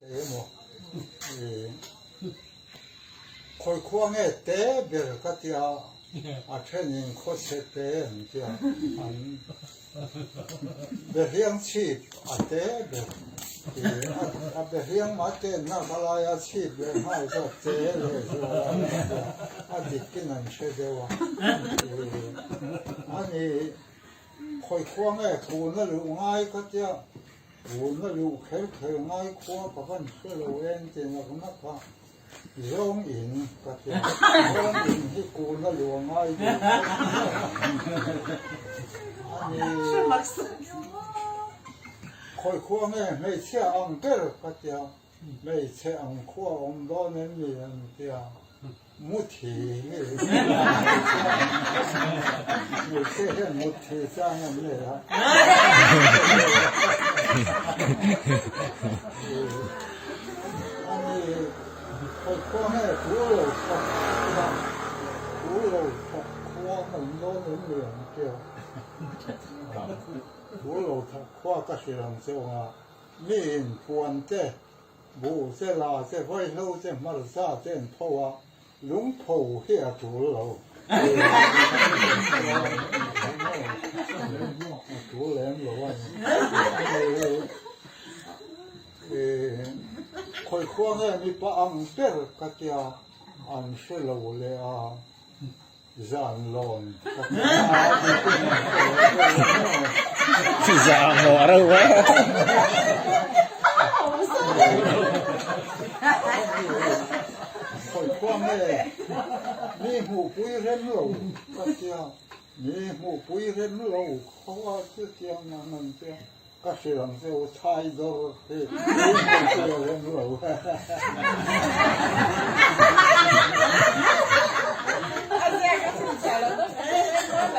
Emaw khawi khua nge te ber ka tia a thenin khawchhe te an tia an behliang chhip a te ber a behliang mah ten na ka laia chhip leh nghal chu a te leh zual a an tia a dikin an hre deuh a ani khawi khua nge tuna luh ngai ka tia. Vuna luh kher kher ngai khua ka van hre lo em ti nak nak a, zawng in ka ti a, zawng in hi kuna luh a ngai duh kher a ni. Khawi khua nge hmeichhia ang ber ka ti a, hmeichhe ang khua awm dawn em ni an ti a. Muthi hmeichhia hian muthi chang an nei a. Ani khawi khua nge tu lo thawk khua tu lo thawk khua an awm dawn em ni ang tia tu lo thawk khua ka hrilh ang che awng a mi in puan te Buh che la che vaihlo che hmarcha che an pho a, lungpho hi a tul lo. A tul em lo a ni. Khawi khua nge mipa ang ber ka tia an hre lo leh a, zan lawn ka tia. Zah maw a reuh a. Khawi khua nge mi hmuhpui rem lo ka tia, mi hmuhpui rem lo khaw a chutiang ang an tia. Ka hrilh ang che u, chai dawr hi mi hmuhpui a rem lo.